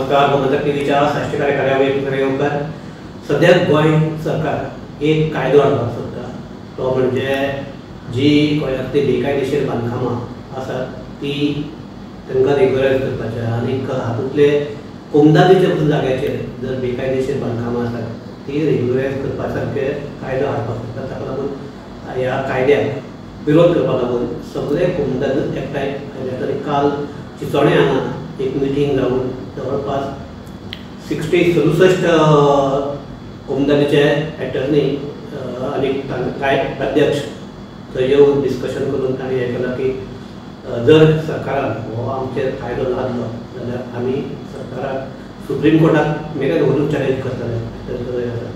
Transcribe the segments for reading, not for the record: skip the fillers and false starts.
नमस्कार. गोमंतक टीव्हीच्या साश्टीकार कार्यावळीक येवकार. सद्याक गोंय सरकार एक कायदो हाडपाक सोदता, तो म्हणजे जी गोंयांतली बेकायदेशीर बांदकामां आसात ती तांकां रेग्युलरायज करपाचें आनी हातूंतले कोमदादीच्या पसून जाग्याचेर जर बेकायदेशीर बांदकामां आसात ती रेग्युलरायज करपा सारके कायदो हाडपाक सोदता. ताका लागून ह्या कायद्याक विरोध करपाक लागून सगळे कोमदाद एकठांय आयल्यात आनी काल चिचोणे हांगा एक मिटींग जावन जवळपास 67 कोमदादीचे एटर्नी आनी कांय अध्यक्ष थंय येवन डिस्कशन करून तांणी हें केलां की जर सरकारान हो आमचेर कायदो लादलो जाल्यार आमी सरकाराक सुप्रीम कोर्टाक मेरेन वचून चॅलेंज करतले. आसा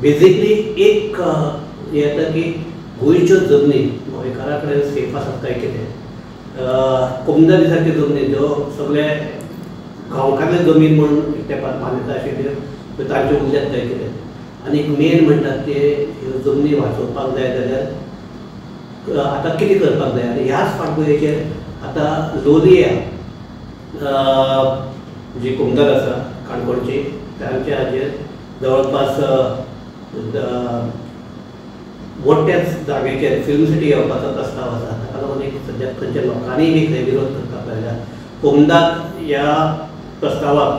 बेजिकली एक हें येता की गोंयच्यो जमनी गोंयकारां कडेन सेफ आसात काय कितें. कोमदादी सारक्यो जमनी ज्यो सगळे गांवकारांले जमीन म्हणून तेंपार मान्यता आशिल्ल्यो त्यो तांच्यो उरल्यात काय कितें. आनी मेन म्हणटात ते ह्यो जमनी वाचोवपाक जाय जाल्यार आतां कितें करपाक जाय. आनी ह्याच फाटभुंयेचेर आतां लोलया जी कोमदाद आसा काणकोणची तांच्या हाजेर जवळपास मोठ्याच जागेचेर फिल्म सिटी येवपाचो प्रस्ताव आसा. ताका लागून एक सद्याक थंयच्या लोकांनीय बी थंय विरोध करपाक लागल्या. कोमदाद ह्या प्रस्तावाक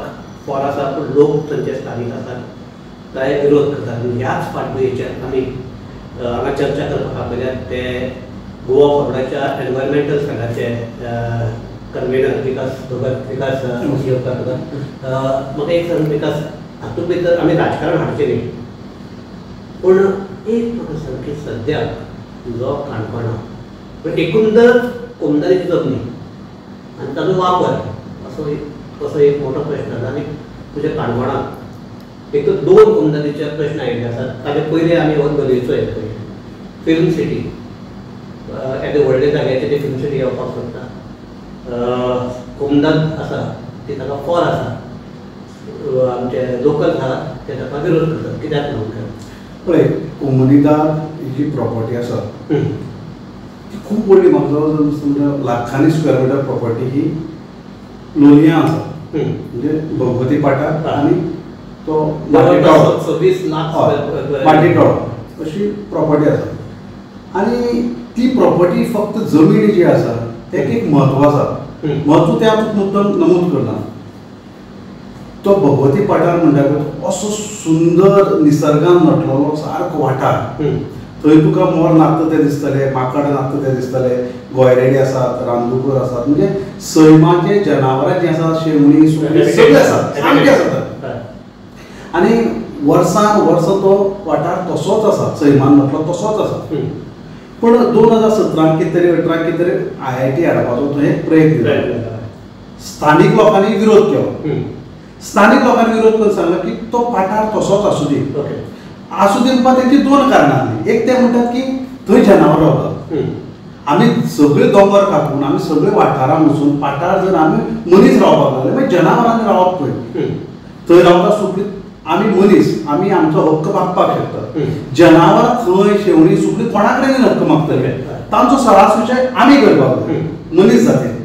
फॉर आसा पूण लोक थंयचे स्थानीक आसात ते विरोध करतात. ह्याच फाटभुंयेचेर आमी हांगा चर्चा करपाक आपयल्यात ते गोवा फॉरवर्डाच्या एनवायरमेंटल सेलाचे कन्वेनर विकास भगत. विकास येवकार तुका. म्हाका एक सांग विकास, हातूंत भितर आमी राजकारण हाडचें न्ही पूण एक म्हाका सांग की सद्याक जो काणकोणा पण एकंदर कोमदारीची जमनी आनी ताचो वापर असो एक मोठो प्रश्न आसा. आनी तुज्या काणकोणाक एक तर दोन कोमदारीचे प्रश्न आयिल्ले आसात. ताचे पयलीं आमी हो लोलयेचो येता फिल्म सिटी येदे व्हडले जाग्याचेर ती फिल्म सिटी येवपाक सोदता. कोमदाद आसा ती ताका फॉर आसा, आमचे लोकल आसा ते ताका विरोध करतात कित्याक म्हणून. पळय, कोमुनिदाद ही जी प्रॉपर्टी आसा ती खूब व्हडली, म्हाका जवळ समजा लाखांनी स्क्वेअर मिटर प्रॉपर्टी ही लोलयां आसा, म्हणजे भगवती पाटार आनी तो 26 लाख माटीटोळो अशी प्रॉपर्टी आसा. आनी ती प्रॉपर्टी फक्त जमीन जी आसा तेका एक म्हत्व आसा. म्हत्व तें हातूंत मुद्दम नमूद करना. तो भगवती पठार म्हणटा पळय असो सुंदर निसर्गान नटलेलो सारको वाठार. थंय तुका मोर नाचता ते दिसतले, माकड नाचता ते दिसतले, गोयरेडे आसात, रानदुकर आसात, म्हणजे सैमाचे जनावरां जीं आसात, शेवणीं सुकणीं सगळीं आसात, सामकें आसात. आनी वर्सान वर्स तो वाठार तसोच आसा, सैमान नटलो तसोच आसा. पूण 2017 कितें तरी 18 कितें तरी IIT हाडपाचो थंय प्रयत्न जालो. स्थानीक लोकांनी विरोध केलो. स्थानीक लोकांनी विरोध करून सांगलो की तो पठार तसोच आसूं दी. आसूं दी म्हणपाक तेंची दोन कारणां आसलीं. एक ते म्हणटात की थंय जनावरां रावतात, आमी सगळे दोंगर कापून आमी सगळे वाठारांत वचून पठार जर आमी मनीस रावपाक लागले मागीर जनावरांनी रावप खंय. थंय रावता सुकणीं, आमी मनीस आमी आमचो हक्क मागपाक शकतात. जनावरां खंय शेवणीं सुकणीं कोणा कडेन हक्क मागतले, तांचो सरास विशय आमी करपाक जाय मनीस जातीन.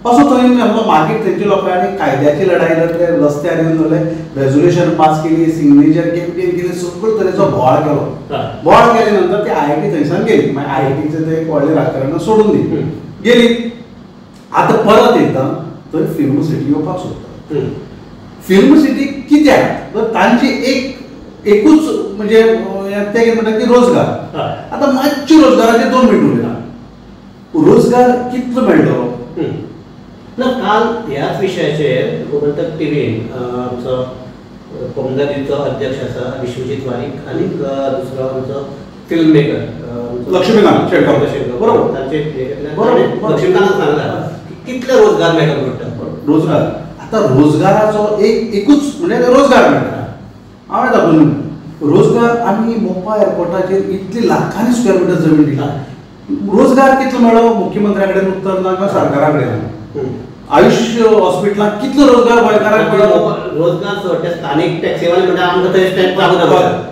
असो थंय आपलो मागीर थंयच्या लोकांनी कायद्याची लढाई लढले, रस्त्यार येवन जाले, रेजोल्युशन पास केली, सिग्नेचर कॅम्पेन केली, सगळो तरेचो बोवाळ केलो. बोवाळ केले नंतर ती IIT थंयसान गेली. मागीर IITचें ते एक व्हडलें राजकारण सोडून दी गेली. आतां परत एकदां थंय फिल्म सिटी येवपाक सोदता. फिल्म सिटी कित्याक तर तांची एक एकूच म्हणजे ते कितें म्हणटा की रोजगार. आतां मातशी रोजगाराचे 2 मिनट उलयता. रोजगार कितलो मेळटलो ना. काल ह्याच विशयाचेर गोमंतक टीव्हीन आमचो कोमदादीचो अध्यक्ष आसा विश्वजीत वारीक आनी दुसरो आमचो फिल्म मेकर लक्ष्मीकांत शेटकर, बरोबर, तांचे लक्ष्मीकांतान सांगला कितले रोजगार मेळटा म्हणटा. रोजगार आतां रोजगाराचो एक एकूच म्हणजे रोजगार मेळटा. हांवें दाखोवन रोजगार आमी मोपा एअरपोर्टाचेर इतली लाखांनी स्क्वेअर मिटर जमीन दिला, रोजगार कितलो मेळ्ळो मुख्यमंत्र्या कडेन उत्तर ना किंवा सरकारा कडेन ना. आयुष्य हॉस्पिटलांत कितलो रोजगार गोंयकारांक मेळ्ळो. रोजगार सोड ते स्थानीक टॅक्सीवाले म्हणटा आमकां थंय स्टँड लागू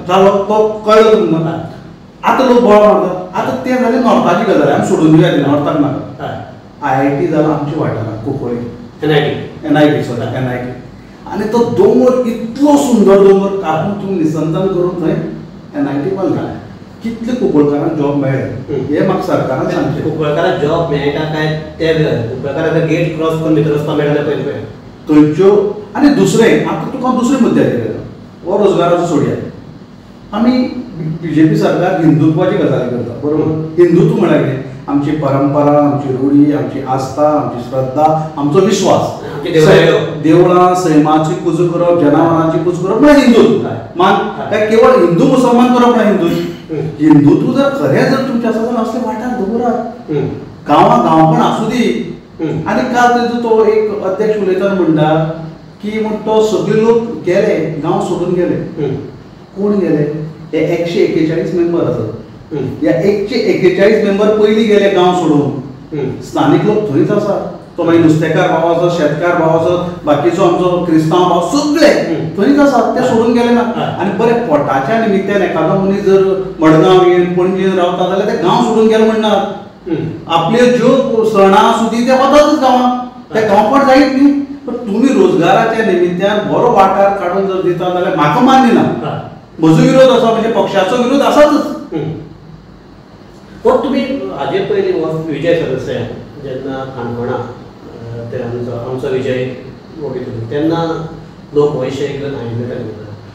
जालो तो कळ्ळो तुमकां. आतां लोक बोवाळ मारतात. आतां तें जालें नॉर्थाची गजाल, आमी सोडून दिया नॉर्थाक नाका. IIT जालो आमच्या वाठारांत Cuncolim, NIT, sorry NIT. आनी तो दोंगर इतलो सुंदर दोंगर कापून तुमी निसंतान करून थंय NIT बांदला. कितले कुंकळकारांक जॉब मेळ्ळे हे म्हाका सरकारान सांगचें. कुंकळकारांक जॉब मेळटा काय ते कुंकळकारांक गेट क्रॉस करून भितर वचपाक मेळना पयलीं थंयच्यो. आनी दुसरें आतां तुका दुसरे मुद्द्याचेर येता, हो रोजगाराचो सोडया. आमी BJP सरकार हिंदुत्वाची गजाली करता, बरोबर. हिंदुत्व म्हळ्यार कितें? आमची परंपरा, आमची रूढी, आमची आस्था, आमची श्रद्धा, आमचो विश्वास, देवळां, सैमाची पुजा करप, जनावरांची पुजा करप म्हळ्यार हिंदुत्व. मान काय केवळ हिंदू मुसलमान करप ना हिंदुत्व. हिंदुत्व जर खरें जर तुमचें आसा जाल्यार असले वाठार दवरात, गांवां गांवपण आसूं दी. आनी काल तेजो तो एक अध्यक्ष उलयतना म्हणटा की म्हण तो सगळे लोक गेले, गांव सोडून गेले. कोण गेले? हे 141 मेंबर आसात. ह्या 141 मेंबर पयलीं गेले गांव सोडून. स्थानीक लोक थंयच आसा. तो मागीर नुस्तेकार भाव आसत, शेतकार भाव आसत, बाकीचो आमचो क्रिस्तांव भाव सगळे थंयच आसात, ते सोडून गेले ना. आनी बरें पोटाच्या निमित्तान एखादो मनीस जर मडगांव येवन पणजेन रावता जाल्यार ते गांव सोडून गेले म्हणनात. आपल्यो ज्यो सणां आसूं ती ते वतातच गांवांत, ते गांवपण जायत न्ही. पण तुमी रोजगाराच्या निमित्तान बरो वाठार काडून जर दिता जाल्यार म्हाका मान्य ना. म्हजो विरोध आसा, म्हणजे पक्षाचो विरोध आसातच. पण तुमी हाजे पयलीं हो विजय सदस्य जेन्ना काणकोणा ते आमचो विजय वगैरे तेन्ना लोक हो विशय घेवन आयिल्ले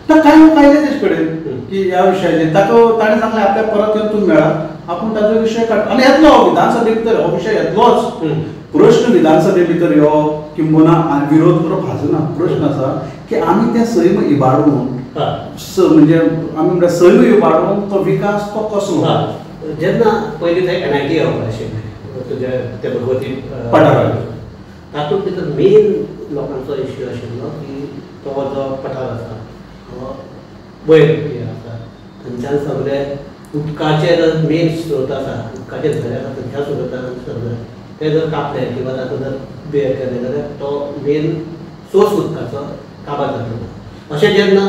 तर कांय लोक आयले तेजे कडेन की ह्या विशयाचेर ताका ताणें सांगलें आपल्याक परत येवन तुमी मेळा, आपूण ताजो विशय काडटा. आनी येतलो विधानसभे भितर हो विशय येतलोच. प्रश्न विधानसभे भितर यो किंबहुना विरोध करप हाजो ना. प्रश्न आसा की आमी तें सैम इबाडून म्हणजे आमी म्हणटा सैम इबाडून तो विकास तो कसलो. जेन्ना पयलीं थंय NIT येवपा आशिल्लें तुज्या ते भगवती पठारार, तातूंत भितर मेन लोकांचो इश्यू आशिल्लो की तो जो पठार आसा हो वयर आसा, थंयच्यान सगळे उदकाचे जर मेन स्रोत आसा, उदकाचे झरे आसा थंयच्यान स्रोतान सगळे ते जर कापले किंवा तातूंत जर बेर केले जाल्यार तो मेन सोर्स उदकाचो काबार जातलो. अशें जेन्ना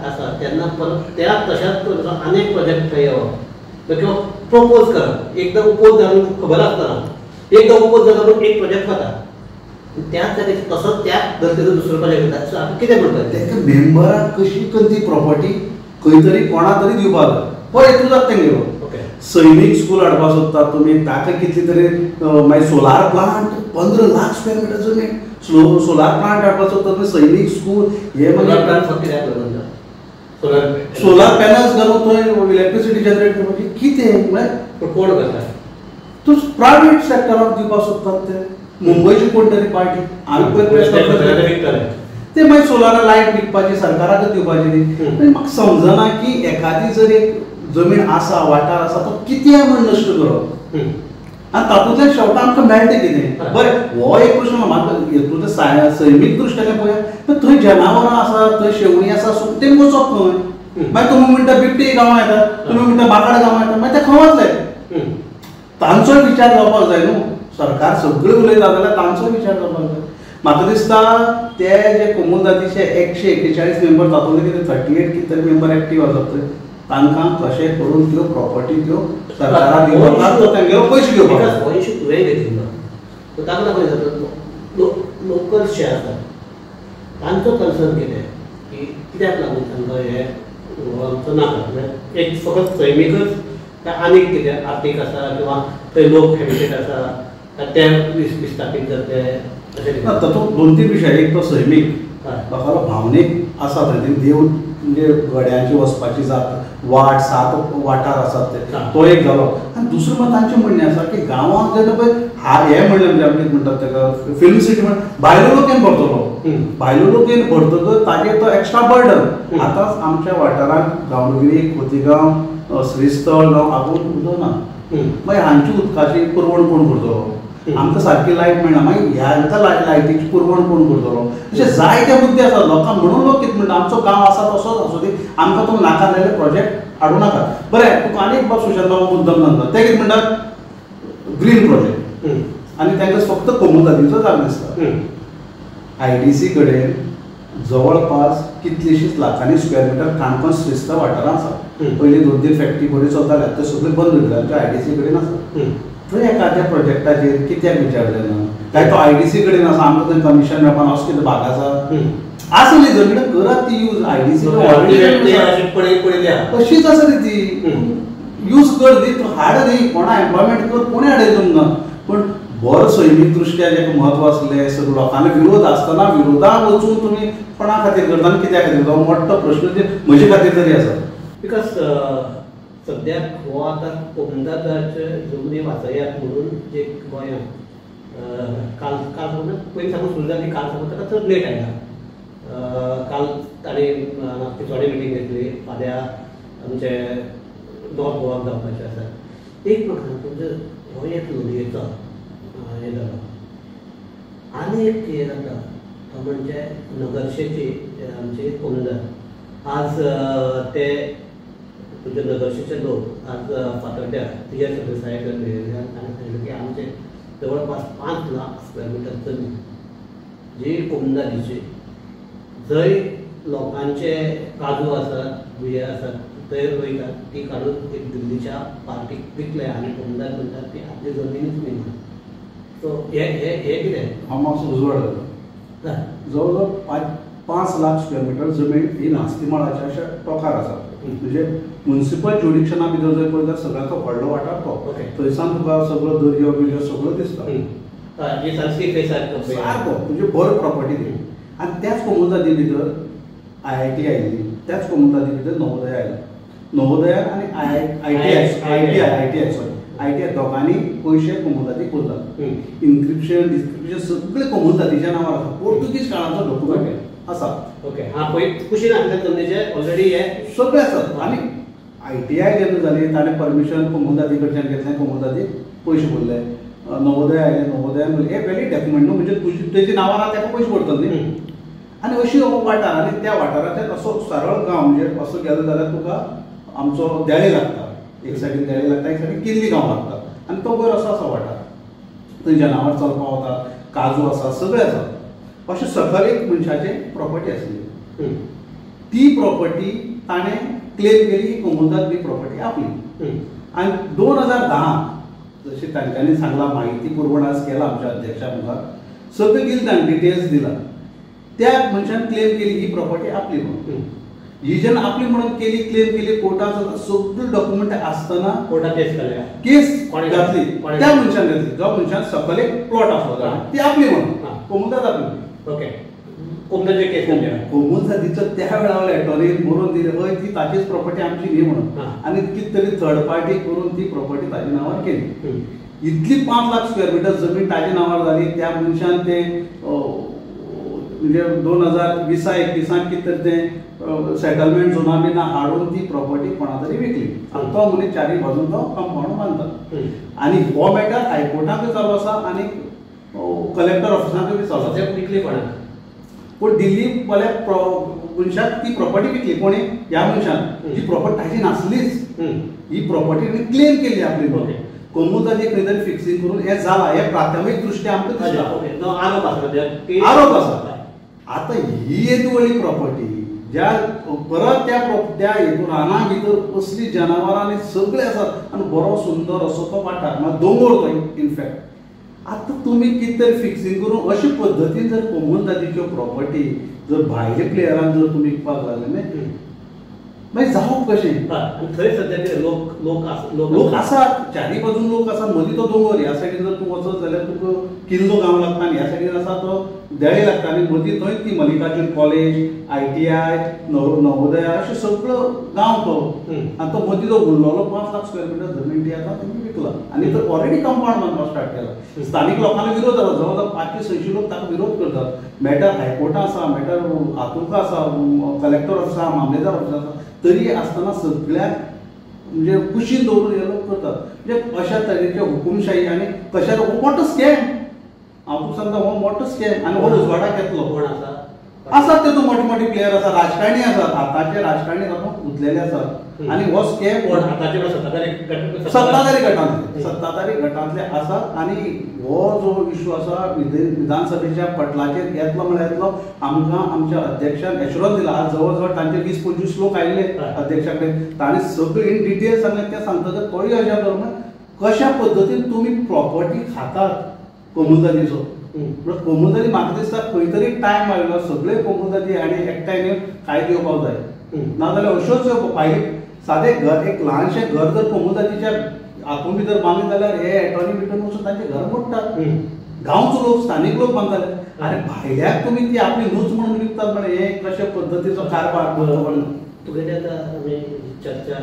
आसा तेन्ना परत त्या तशाच आनीक प्रोजेक्ट थंय येवप किंवा प्रपोज करप, एकदां ओपोज जावन खबर आसतना एकदां ओपोज जालो म्हूण एक प्रोजेक्ट वता त्याच जाग्याचेर तसोच त्याच धर्तेचो दुसरो प्रोजेक्ट वता. सो आतां कितें म्हणटा तेका मेंबराक कशी करून ती प्रॉपर्टी खंय तरी कोणा तरी दिवपाक जाय. हो हेतू जाता तेंगेलो. सैमीक स्कूल हाडपाक सोदतात तुमी, ताका कितली तरी मागीर solar plant 15 lakh square metre जमीन सोलार प्लांट हाडपाक सोदतात तुमी, सैमीक स्कूल हे मागीर फक्त कित्याक लागून सोलार पॅनल्स घालून थंय इलेक्ट्रिसिटी जनरेट करपाची कितें म्हळ्यार कोण करता? तूं प्रायवेट सेक्टराक दिवपाक सोदतात ते मुंबयची कोण तरी पार्टी. आमी पयर प्रेस ते मागीर सोलार लायट विकपाची सरकाराकच दिवपाची न्ही. म्हाका समजना की एखादी जर एक जमीन आसा, वाठार आसा, तो कितें म्हूण नश्ट करप आनी तातूंतल्यान शेवटा आमकां मेळटा कितें. बरें हो एक प्रश्न म्हाका हेतून सैमीक दृश्ट्यान पळया तर थंय जनावरां आसा, थंय शेवणीं आसा, तें वचप खंय. मागीर तुमी म्हणटा बिबटे गांवां येतात, तुमी म्हणटा माकड गांवां येतात, मागीर ते खंय वतले? तांचोय विचार जावपाक जाय न्हू. सरकार सगळें उलयता जाल्यार तांचोय विचार जावपाक जाय. म्हाका दिसता ते जे कोमुनिदादीचे 141 मेंबर तातूंतले कितें 38 कितें तरी मेंबर एक्टीव आसात थंय, तांकां कशें करून त्यो प्रॉपर्टी त्यो सरकाराक दिवपाक तो तेंगेलो पयशे घेवपाक. हो इशू तुवें घेतिल्लो सो ताका लागून लोकल्स जे आसात तांचो कन्सर्न कितें की कित्याक लागून तांकां हे आमचो नाका, म्हळ्यार एक फकत सैमीकच काय आनीक कितें आर्थीक आसा किंवा थंय लोक हॅबिटेट आसा ते विस्थापीत जातले अशें? ना, तातूंत 2-3 विशय. एक तो सैमीक लोकांलो भावनीक आसा थंय देव म्हणजे गड्यांची वचपाची जात वाट 7 वाठार आसात ते, तो एक जालो. आनी दुसरें मात तांचें म्हणणें आसा की गांवांत जेन्ना पळय हें म्हणलें म्हणजे आमी म्हणटात ताका फिल्म सिटी म्हण भायलो लोक येवन भरतलो, भायलो लोक येवन भरतकच ताजेर तो एक्स्ट्रा बर्डन. आतांच आमच्या वाठारांत गांवगिरी, खोतीगांव, श्रीस्थळ गांव आपूण उदक ना, मागीर हांची उदकाची पुरवण कोण करतलो? आमकां सारकी लायट मेळना, मागीर ह्यांकां लायटीची पुरवण कोण करतलो? अशे जायते मुद्दे आसात लोकांक. म्हणून लोक कितें म्हणटा आमचो गांव आसा तसोच आसूं दी, आमकां तुमी नाका जाल्ले प्रोजेक्ट हाडूं नाकात. बरें तुका आनी एक बाब सुशांत बाबू मुद्दम सांगता, ते कितें म्हणटात ग्रीन प्रोजेक्ट आनी तांकां फक्त कोमुनिदादीचो जाग दिसता. IDC कडेन जवळपास कितलीशीच लाखांनी स्क्वेअर मिटर काणकोण श्रीस्थळ वाठारांत आसा. पयलीं 2-3 फॅक्टरी बऱ्यो चलताल्यो, त्यो सगळ्यो बंद जाल्यो, आमच्या IDC कडेन आसा. थंय एखाद्या प्रोजेक्टाचेर कित्याक विचार जायना? काय तो IDC कडेन आसा, आमकां थंय कमिशन मेळपाक असो कितें भाग आसा? आसा न्ही जमीन करात ती यूज आयडीसी अशीच आसा न्ही ती यूज कर न्ही तूं हाड न्ही कोणा एम्प्लॉयमेंट कर कोणी हाडय तुमकां पण बरो सैमीक दृश्ट्या जेका म्हत्व आसलें सगळं लोकांनी विरोध आसतना विरोधाक वचून तुमी कोणा खातीर करता आनी कित्या खातीर हो मोठो प्रश्न जे म्हजे खातीर तरी आसा because सद्याक हो आतां कोमुनिदादाचे जमनी वाचयात म्हणून जे गोंयांत काल काल साकून पयलीं साकून सुरू जाली काल साकून ताका चड लेट आयला काल ताणें पिचोडे मिटींग घेतली फाल्यां आमचे नॉर्थ गोवाक जावपाचें आसा एक म्हाका सांग तुमचो हो एक लोलयेचो हें जालो आनी एक हें जाता तो म्हणजे नगरशेची आमचे कोमुनिदाद आज ते तुमचे नगरशेचे लोक आज फातोड्ड्यार पी आर सरदेसाय कडेन मेळिल्ल्यान ताणें सांगलें की आमचे जवळपास 5 लाख स्क्वेअर मिटर जमीन जी कोमुनिदादीची जंय लोकांचे काजू आसात बिये आसात थंय रोयतात ती काडून एक दिल्लीच्या पार्टीक विकले आनी कोमुनिदाद म्हणटात ती आपली जमिनीच न्ही म्हणून सो हे हे हे कितें हांव मातसो उजवाड जाता जवळ जवळ 5 लाख स्क्वेअर मिटर जमीन ही नास्तीमळाच्या अशा टोकार आसा म्हणजे मुन्सिपल ज्युरिडिक्शना भितर जर पळयता सगळ्याचो व्हडलो वाठार तो थंयसान तुका सगळो दर्यो बिर्यो सगळो दिसता सारको म्हणजे बरो प्रॉपर्टी ती आनी त्याच कोमुनिदादी भितर IIT आयिल्ली त्याच कोमुनिदादी भितर नवोदय आयला नवोदयान आनी ITI sorry ITI दोगांनी पयशे कोमुनिदादीक उरतात इन्क्रिप्शन डिस्क्रिप्शन सगळे कोमुनिदादीच्या नांवार आसा पोर्तुगीज काळाचो डॉक्युमेंट आसा ओके हां पळय कुशीन आसले जमनीचे ऑलरेडी हे सगळे आसात आनी ITI जेन्ना जाली ताणें परमिशन कोमुनिदादी कडच्यान घेतलें कोमुनिदादीक पयशे भरले नवोदय आयले नवोदयान भरले हे वॅलीड डॉक्युमेंट न्हू म्हणजे तुजे तेजे नांवार आहा तेका पयशे भरतले न्ही आनी अशी हो वाठार आनी त्या वाठारांतल्यान असो सरळ गांव म्हणजे असो गेलो जाल्यार तुका आमचो देळे लागता एक सायडीन देळे लागता एक सायडीन किल्ली गांव लागता आनी तो वयर असो आसा वाठार थंय जनावर चलपा वता काजू आसा सगळें आसा अशें सकयल एक मनशाचे प्रॉपर्टी आसली ती प्रॉपर्टी ताणें क्लेम केली कोमुनिदाद ही प्रॉपर्टी आपली आनी 2010 जशें तांच्यांनी सांगलां म्हायती पुरवण आज केला आमच्या अध्यक्षा मुखार सगळें दिलें ताणें डिटेल्स दिला त्या मनशान क्लेम केली ही प्रॉपर्टी आपली म्हणून ही जेन्ना आपली म्हणून केली क्लेम केली कोर्टात सगळे डॉक्युमेंट आसतना कोर्टात केस घातली केस घातली त्या मनशान घातली जो मनशान सकयल एक प्लॉट आसलो ती आपली म्हणून कोमुनिदाद आपली ओके कोमुनिदादीची केस कोमुनिदादीचो त्या वेळार एटॉर्नीन बरोवन दिले हय ती ताचीच प्रॉपर्टी आमची न्ही म्हणून आनी कितें तरी थर्ड पार्टी करून ती प्रॉपर्टी ताच्या नांवार केली इतली 5 लाख स्क्वेअर मिटर जमीन ताच्या नांवार जाली त्या मनशान ते म्हणजे 2020-21 कितें तरी तें सेटलमेंट झोना बी हाडून ती प्रॉपर्टी कोणा तरी विकली आनी तो मनीस चारी बाजून तो कंपाउंड बांदता आनी हो मॅटर हायकोर्टाकूय चालू आसा आनी कलेक्टर ऑफिसाकूय बी चालू आसा विकली कोणाक पूण दिल्ली वाल्या मनशाक ती प्रॉपर्टी विकली कोणी ह्या मनशान ही प्रॉपर्टी ताजी नासलीच ही प्रॉपर्टी क्लेम केली आपली कोमुनिदादी खंय तरी फिक्सिंग करून हें जालां हें प्राथमीक दृश्ट्या आमकां दिसता आरोप आसा आरोप आसा आतां ही येदी व्हडली प्रॉपर्टी ज्या परत त्या त्या हितून राना भितर कसली जनावरां आनी सगळे आसात आनी बरो सुंदर असो तो वाठार म्हळ्यार दोंगर तो इनफॅक्ट आतां तुमी कितें तरी फिक्सिंग करून अशे पद्दतीन जर कोमुनिदादीच्यो प्रॉपर्टी जर भायले प्लेयरांक जर तुमी विकपाक लागले न्ही मागीर जावप कशें थंय सद्या कितें लोक लोक लोक आसात चारी बाजून लोक आसात मदीं तो दोंगर ह्या सायडीन जर तूं वचत जाल्यार तुका किल्लो गांव लागता आनी ह्या सायडीन आसा तो देळे लागता आनी मदीं थंय ती मल्लिकार्जून कॉलेज ITI Navodaya अशें सगळो गांव तो आनी तो मदीं तो उरलेलो 5 लाख स्क्वेअर मिटर जमीन ती आतां तेणी विकला आनी तो ऑलरेडी कंपाउंड बांदपाक स्टार्ट केला स्थानीक लोकांनी विरोध जाता जवळ जवळ 500-600 लोक ताका विरोध करतात मॅटर हायकोर्टां आसा मॅटर हातूंक आसा कलेक्टर ऑफिस आसा मामलेदार ऑफिस आसा तरी आसतना सगळ्याक म्हणजे कुशीन दवरून हे लोक करतात म्हणजे अशा तरेचे हुकुमशाही आनी कशा हो मोठो स्कॅम हांव तुका सांगता हो मोठो स्कॅम आनी हो उजवाडाक येतलो कोण आसा आसात ते मोठे मोठे प्लेयर आसात राजकारणी आसात आतांचे राजकारणी तातूंत गुंतलेले आसात आनी हो स्कॅम कोण आतांचे सत्ताधारी गटांतले सत्ताधारी गटांतले आसात आनी हो जो इशू आसा विधानसभेच्या पटलाचेर येतलो म्हळ्यार येतलो आमकां आमच्या अध्यक्षान एश्युरन्स दिला आज जवळ जवळ तांचे 20-25 लोक आयिल्ले अध्यक्षा कडेन ताणें सगळें इन डिटेल सांगलें तें सांगता तोय अशा प्रमाणे कशा पद्दतीन तुमी प्रॉपर्टी खातात कोमुनिदादीचो म्हणून कोमुनिदादी म्हाका दिसता खंय तरी टायम आयलो सगळे कोमुनिदादी आनी एकठांय येवन कायदे येवपाक जाय. नाजाल्यार अश्योच भायले सादें घर एक ल्हानशें घर जर कोमुनिदादीच्या हातूंत भितर बांदलें जाल्यार हे एटॉर्नी बिटॉर्नी वचून तांचें घर मोडटात. गांवचो लोक स्थानीक लोक बांदताले आनी भायल्याक तुमी ती आपली न्हूच म्हणून विकतात. म्हळ्यार हे कशे पद्दतीचो कारभार बरोबर. तुगेली आतां आमी चर्चा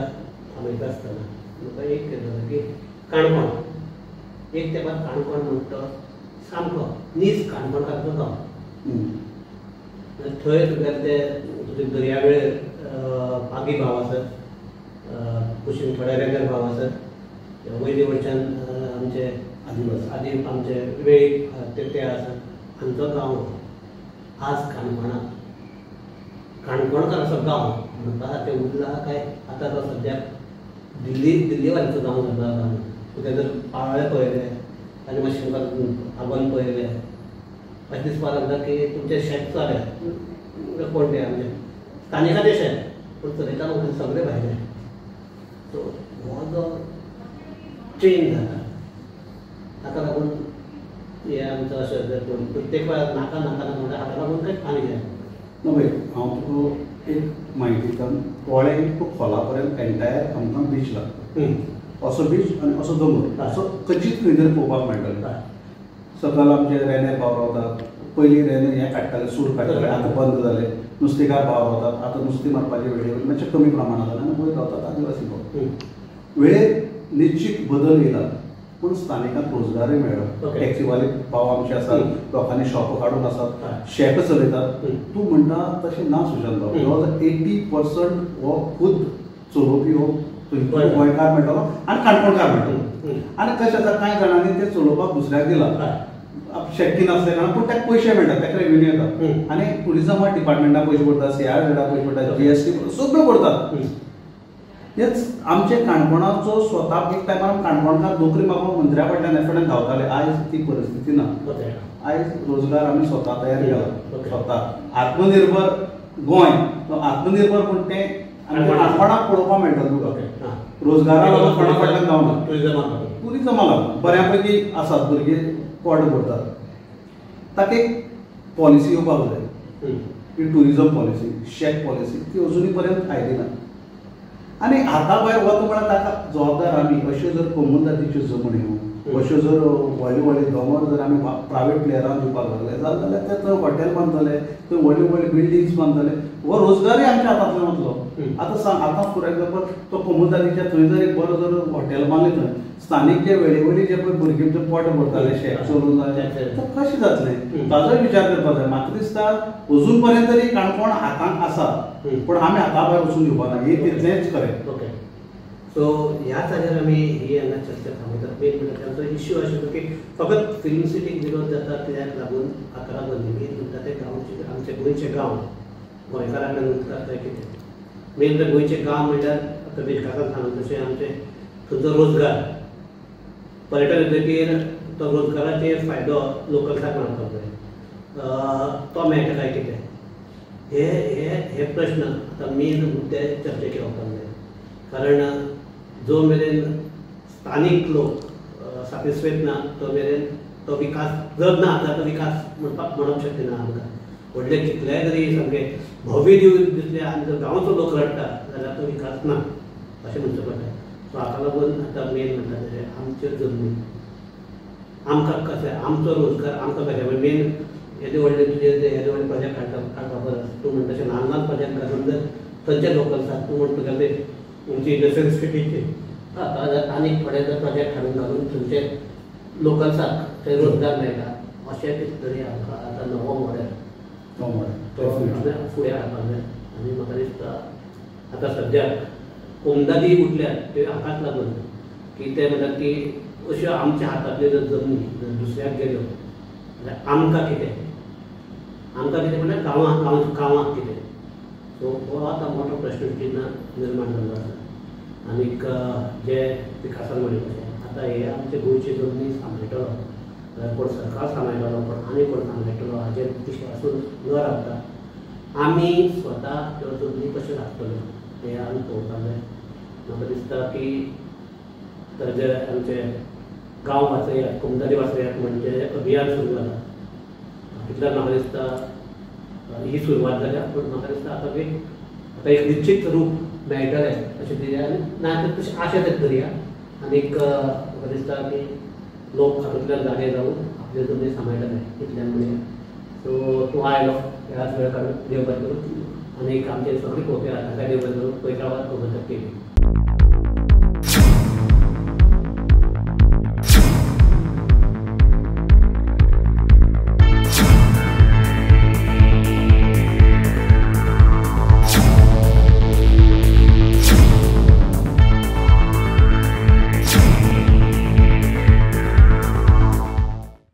थांबयता आसतना म्हाका एक जालें की काणकोण एक तेंपार काणकोण म्हणटा तो सामको नीज काणकोणकाराचो गांव. थंय तुगेले ते तुजे दर्यावेळेर पागी भाव आसत, कुशीन थोडे रेंगर भाव आसत, वयले वयच्यान आमचे आदिवासी आदी आमचे वेळीप ते आसत. हांचो गांव आज काणकोणाक काणकोणकाराचो गांव म्हणपा सारकें उरला काय आतां तो सद्याक दिल्लीवालीचो गांव जाता. आतां तुगे जर पाळोळें पळयलें आनी मातशें आगोंद पळयलें अशें दिसपाक लागता की तुमचें शेत जालें कोण तें आमचें स्थानिकाचें शेत पूण चलयता सगळें भायलें. सो हो जो चेंज जाला ताका लागून हे आमचो अशें कोण प्रत्येक वेळार नाका नाका नाका म्हणटा हाका लागून कांय आनी कितें ना. पळय हांव तुका एक म्हायती दिता. पोळें टू खोला पर्यंत एंटायर आमकां बीच लागता. असो बीच आनी असो दोंगर असो कचीत खंय तरी पळोवपाक मेळटलो. सकयल आमचे रेंदेर भाव रावतात. पयलीं रेंदेर हें काडटाले, सूर काडटाले, आतां बंद जाले. नुस्तेकार भाव रावतात, आतां नुस्तें मारपाचे वेळेर मातशें कमी प्रमाणांत जालें आनी वयर रावतात आदिवासी भाव. वेळेर निश्चीत बदल येयला पूण स्थानिकांक रोजगारूय मेळ्ळो. टॅक्सीवाले भाव आमचे आसात, लोकांनी शॉपां काडून आसात, शेक चलयतात. तूं म्हणटा तशें ना सुशांत भाव. जवळ 80% हो खूद चलोवपी हो गोंयकार मेळटलो आनी काणकोणकार मेळटलो. आनी कशें आसा कांय जाणांनी ते चलोवपाक दुसऱ्याक दिला शेकी नासल्या कारणान, पूण ताका पयशे मेळटात, ताका रेवेन्यू येता. आनी टुरिजमा डिपार्टमेंटाक पयशे पडटा, CRZ पयशे पडटा, GST सगळ्यो पडटात. हेच आमचे काणकोणाचो स्वता एक टायमार काणकोणकार नोकरी मागून मंत्र्या फाटल्यान फाटल्यान धांवताले. आयज ती परिस्थिती ना. आयज रोजगार आमी स्वता तयार केला, स्वता आत्मनिर्भर गोंय. आत्मनिर्भर पूण तें काणकोणाक पळोवपाक मेळटा तुका. रोजगारा लागून कोणा फाटल्यान धांवना. टुरिजमा लागून बऱ्या पैकी आसात भुरगे पोट भरतात. ताका एक पॉलिसी येवपाक जाय, ही टुरिजम पॉलिसी, शॅक पॉलिसी ती अजुनूय पर्यंत आयली ना. आनी हाता भायर वता म्हळ्यार ताका जबाबदार आमी. अश्यो जर कोमुनिदादीच्यो जमण्यो, अश्यो जर व्हडले व्हडले दोंगर जर आमी प्रायवेट प्लेयरांक दिवपाक लागले जाल्यार ते थंय हॉटेल बांदतले, थंय व्हडले व्हडले बिल्डिंग्स बांदतले. हो रोजगारूय आमच्या हातांतल्यान वतलो. आतां सांग, आतां फॉर एग्जाम्पल तो कोमुनिदादीच्या थंय जर एक बरो जर हॉटेल बांदलें थंय स्थानीक जे वेळेवयले जे पळय भुरगे जे पोट भरताले शेक चलोवन जाल्यार तर कशें जातलें ताजोय विचार करपाक जाय. म्हाका दिसता अजून पर्यंत तरी काणकोण हातांत आसा पूण आमी हाता भायर वचून दिवपा ना, हें तितलेंच खरें. ओके, सो ह्याच हाजेर आमी ही हांगा चर्चा थांबयतात. मेन म्हणल्यार तांचो इश्यू आशिल्लो की फकत फिल्म सिटीक विरोध जाता कित्याक लागून हाका लागून मेन म्हणटा ते गांवचे आमचे गोंयचे गांव गोंयकारांक लागून काय कितें मेन तर गोंयचे गांव म्हणल्यार आतां विकासान सांगलें तशें आमचे थंयचो रोजगार पर्यटन येतकीर तो रोजगाराचेर फायदो लोकल्साक मेळपाक जाय, तो मेळटा काय कितें हे हे हे प्रश्न आतां मेन मुद्दे चर्चेक येवपाक जाय. कारण जो मेरेन स्थानीक लोक सॅटिस्फायड ना तो मेरेन तो विकास जर ना जाल्यार तो विकास म्हणपाक म्हणप शक्य ना. आमकां व्हडले कितलेय जरी सामके भव्य दिसले आनी जर गांवचो लोक रडटा जाल्यार तो विकास ना अशें म्हणचें पडटा. सो हाका लागून आतां मेन म्हणटा तशें आमच्यो जमनी आमकां कशें आमचो रोजगार आमकां कशें मेन येदे व्हडले तुजे येदे व्हडले प्रोजेक्ट काडपा परस तूं म्हणटा तशें ल्हान ल्हान प्रोजेक्ट घालून जर थंयचे लोकल्स आसात तूं म्हणटा तुगेले तुमची इंडस्ट्रियल सिटीचे आनीक थोडे जर प्रोजेक्ट हाडून घालून थंयचे लोकल्साक थंय रोजगार मेळटा अशें कितें तरी आमकां आतां नवो मॉडेल तो फुडें हाडपाक जाय. आनी म्हाका दिसता आतां सद्याक कोमुनिदादी उठल्यात त्यो हाकाच लागून की ते म्हणटात की अश्यो आमच्या हातांतल्यो जर जमनी जर दुसऱ्याक गेल्यो जाल्यार आमकां कितें, आमकां कितें म्हणल्यार गांवांक गांवांक कितें. सो हो आतां मोठो प्रश्न चिन्ह निर्माण जाल्लो आसा. आनीक जे विकासान म्हणलें तशें आतां हे आमचे गोंयची जमनी सांबाळटलो जाल्यार कोण सरकार सांबाळटलो, कोण आनी कोण सांबाळटलो हाजेर विश्वासून न रावता आमी स्वता त्यो जमनी कश्यो राखतल्यो हें आमी पळोवपाक जाय. म्हाका दिसता की तर जे आमचे गांव वाचयात, कोमुनिदादी वाचयात म्हणजे अभियान सुरू जालां तितल्यान म्हाका दिसता ही सुरवात जाल्या, पूण म्हाका दिसता आतां एक आतां एक निश्चीत रूप मेळटलें अशें दिसता आनी ना तर तशी आशा तरी धरया. आनीक म्हाका दिसता की लोक हातूंतल्यान जागे जावन आपले जमनी सांबाळटले इतल्यान म्हणया. सो तूं आयलो ह्याच वेळ काडून, देव बरें करूं. आनीक आमचे सगळे पळोवपी आसा तांकां देव बरें करूं. पळयत रावात गोमंतक टीव्ही.